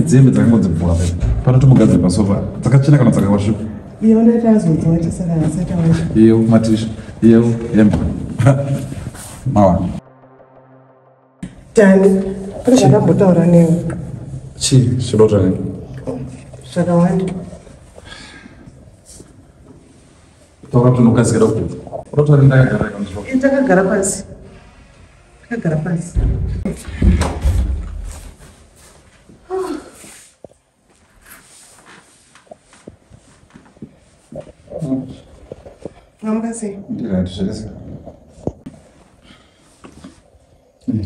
Dzembe dzakangodzibvura pano tomugadzira pasofa dzakachena kana dzakawashuka iyo matisha iyo hembe mawa Tani, pane zvandambotaura newe. Chii zvinotaura newe? Zvakawanda. Taura kuti unokasira kubva. Unotaura ndakagara kanzwa. Takagara pasi. Takagara pasi. Mamuka sei? Ndiri zvese.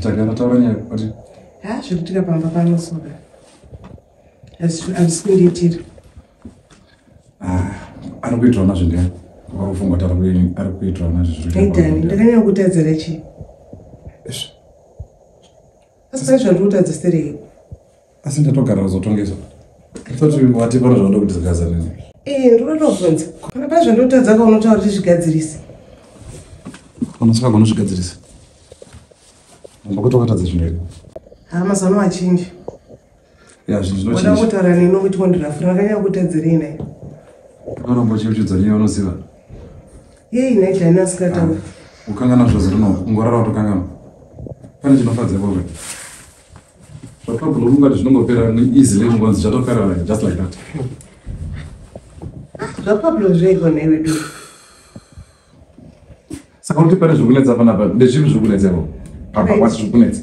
Tagara taura nyaya kuti Ha, zviri kuitika pamba pano soka. Hazvisi kundiitira. Ari kuitirawo nazvo ndiani? Wakafunga kuti ari kuitirawo nazvo zviri Hey Dani, ndakanyanya kutadzira chii? Asi pane zvandiri kutadza stereki. Asi ndatogara kuzotongeswa. Toti wati pano zvaunoda kuti zigadzira nini? Eh, ndinoda kubvunza. Kana pane zvandinotadza ka unotaura kuti zvigadzirise. Unosaka unozvigadzirisa. Mba kuti wakatadza zvinhu here? Ha, mazano achinja. Ya, zvinhu Wada zvinochinja. kutaura neni nokuti wandirafura ndakanyanya kutadzirei naye. Ukaramba uchiuchidza nyaya unoziva. Yei nhai Dani asikataura. Ukangana zvozi rino, ungorara watokanganwa. Pane chinofadza ipapo. Zvapablo ungati zvinongopera easily ungonzi zvatopera like just like that. ZvaPablo zveiko nhai wedu? Saka kuti pane zviri kunetsa panapa, ndezvipi zviri kunetsa ipapo? Apa wati zviri kunetsa.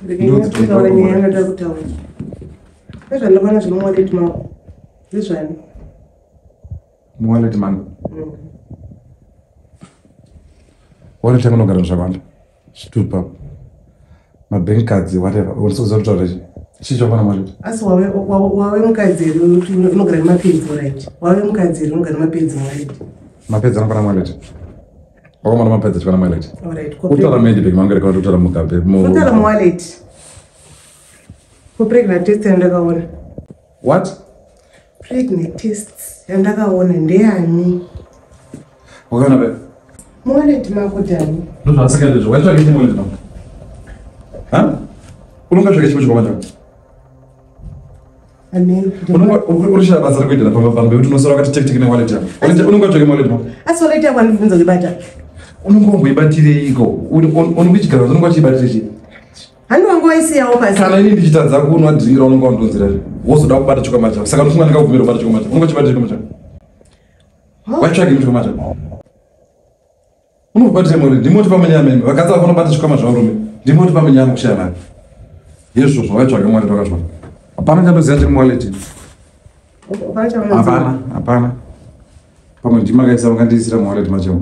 Ndakanyanya kutaura nyaya yandinoda kutaura. Nezvandinoona zviri muwallet mako. Ndezvani? Muwallet mangu. Wallet yangu inogara zvakawanda. Zvitupa. Mabank cards, whatever. Unosokuziva kutaura chii? Chii chakwana muwallet? Asi wave mukadzi here kuti unogara nemapedzi alright? Wave mukadzi here unogara nemapedzi muwallet? Mapedzi anokwana muwallet. Wakamona mapedzi achikwana muwallet. Alright. Kutaura muhandbag mangu here kana kuti kutaura mugabe? Kutaura muwallet. Kupregnant test yandakaona. What? Pregnant test yandakaona ndeyani? Wakaona pe? Muwallet mako Dani. Ndozvaasikaita izvo. Waitsvake chimwe wallet mangu. Ha? Unongatsvake chimwe chikwama chako. Amen. Unonga urishaya basa rekuitira pamba pano pekuti unosara wakati tek tek newallet yako. Unongatsvake muwallet mako. Asi wallet yako andibvunza kuibata. Unonga wamboibatireiko? On which grounds unonga uchiibatire chii? Handi wangu waisiyawo pasi. Kana ini ndichitadza kunwa dhiringi raunonga wandonzera wozoda kubata chikwama chako. Saka unofunga ndingakubvumira kubata chikwama chako. Unonga uchibatira chikwama chako. Waitsvake chikwama chako. Unobatira mari ndimoti pamenyama imi. Vakadzi vafanira kubata chikwama zvavarume. Ndimoti pamenyama kushaya mari. Yezvo zvawaitsvaka mwari twakazvona. Hapana chandoziva chiri muwallet. Hapana chaunoziva. Hapana, hapana. Pamwe ndimakaisa vakandiisira muwallet macho.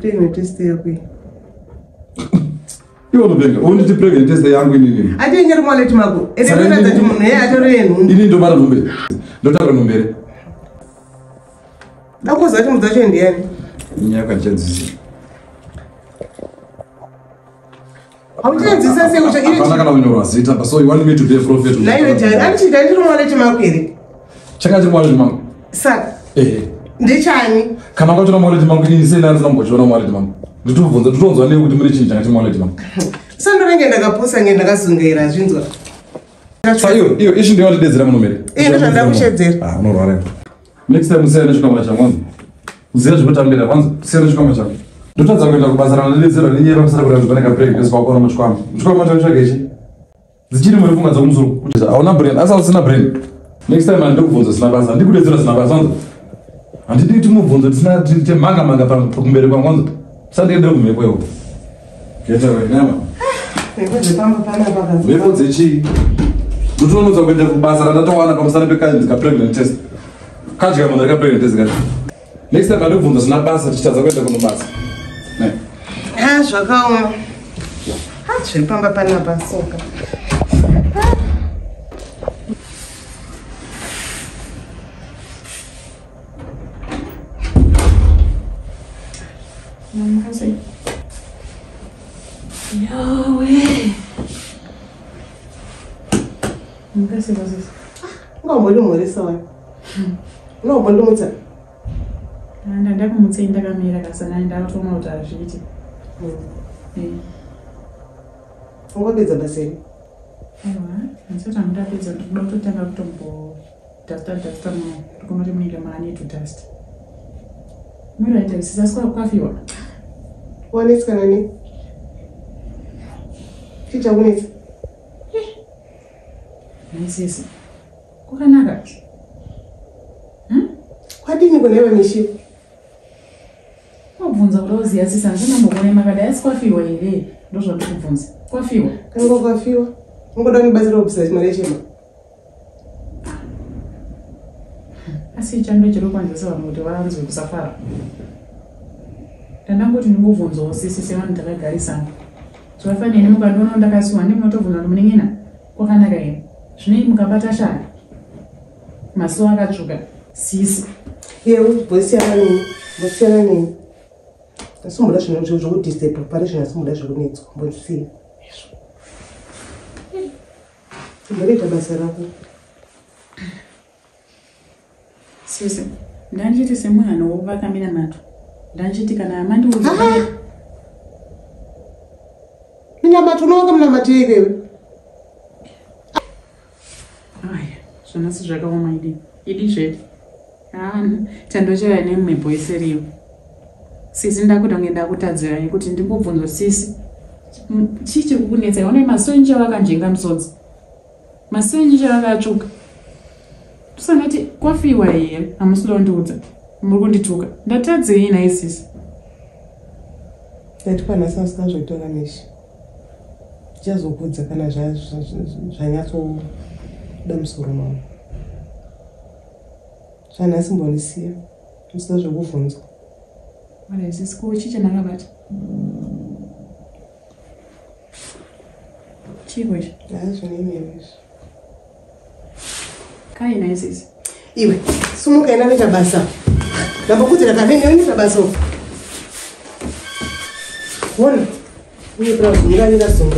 Pregnant test yako iyi. Iwe unopenga. Unditi pregnant test yangu inini. Ati ingeri muwallet mako. Ende Saka kuratidza kuti munhu yeye atori nenhumbu. Inini ndobata nhumbu. Ndotakura nhumbu here? Dakuziva kuti mudzi wacho ndiyani. Nyaya yako handichainzwisisi. Hauchanzwisisa sei kuti Hapana kana kunyorwa zita. So you want me to be a prophet? Naiwe Dani, ati chii chiri muwallet mako here? Changa chiri muwallet mangu. Saka Ehe. ndechani? Kana wakachiona muwallet mangu inini sei ndandisina kumbochiona muwallet mangu? Nditobvunza, nditonzwa nei kuti mune chinhu changa chiri muwallet mangu. Sandorenge ndakapusa nge ndakazungaira zvinzwa. Saka iyo ichi ndiyo wandidedzera muno mere. Eh, ndozvandakushedzera. Ah, unorwara. Next time usiyane nechikwama changu wangu. Uzive zvekutambira kwanza, usiyane nechikwama changu. Ndotadza kuenda kubasa randidedzera nenyaya pamusana kuti pane kapregnant test kwakwana muchikwama. Muchikwama chacho chake ichi. Dzichiri muri pfungwa dzokumusoro. Kuti hauna brain, asi hausina brain. Next time handikubvunza zvisina basa, handikudedzera zvisina basa wangu. Handidi kuti mubvunzo tisina temhanga mhanga kumberi kwangu wangu. Usandiendere kumhepo iwe. Get away, nyama. Mhepo dzepamba panapa kazi. Mhepo dzechii? Ndotononotsa kuenda kubasa randatowana pamusana pekanzi kapregnant test. Kadya munhu rekapregnant test kacho. Next time handikubvunza zvisina basa tichitadza kuenda kunobasa. Ne. Ah, zvakaoma. Ah, zviri pamba panapa soka. Yowe. Mukasika sisi. Ungambondimhoresa wayo. Unambondimutsa. Ndakumutsa ndakamira kasana ndatoona kuti hazviiti. Ungapedza basa here? Aiwa, handisati hangu ndapedza, ndinoda kutotanga kutombo dasta dasta muno. Ndikuona kuti munenge maane to dust. Muraita sisi asi kwafiwa. Wanetswa nani? Chii chakunetsa? Nhai sisi. Kwakanaka. Kwadini kunaiva Mishi? Wabvunza kuda kuziva sisi handina kumbokuona makadai asi kwafiwa here? Ndozvandikubvunza. Kwafiwa. Kange kwafiwa. Ungoda kundibatsira kubvisa mari yechema. Asi chando chiri kwanzisa vanhu kuti vanzwe kusafara. Ndandangoti ndingobvunzawo sisi sevanhu takagarisana. Zvakafanira mukandiona ndakasuwa ndimunotobvunza kuti munin'ina kwakanaka here? Zvinei mukabata shaya? Masuwa akatsvuka. Sisi. Yewe, mbosiyana neni. Mbosiyana neni. Asimboda zvinhu zvekudisturb pari zvino asimboda zvekunetswa. Mbondisiya. Imboita basa rako. Sisi, ndandichiti semunhu anovaka minamato. Ndandichiti kana mandiudza Minamato unovaka minamato yei iwewe? Aya, zvanasi zvakaoma idi. Idi zvedi. Tandochaya nemhepo isiriyo. Sisi ndakuda kunge ndakutadzirai kuti ndingobvunzwa sisi. Chii chiri kukunetsai? Onai maso enyu chaiwo akanjenga musodzi. Maso enyu chaiwo akatsvuka. Tosanati kwafiwa here? Hamusi kuda kundiudza. Muri kundituka. Ndatadzei nhai sisi? Ndati kwanhasi asina zvekutaura Mishi. Ndichazokudza kana zvanyatsobuda musoro mangu. Zvanhasi mbondisiya. Musina zvekubvunzwa. Mara sisi ko chii chamakabata? Chiiko ichi? Hazvina imwe izvi. Kai nhai sisi. Iwe, sumuka enda noita basa. Ndambokudzira kamene unoita basa uko. Wona, uye pera kuzunga zunga.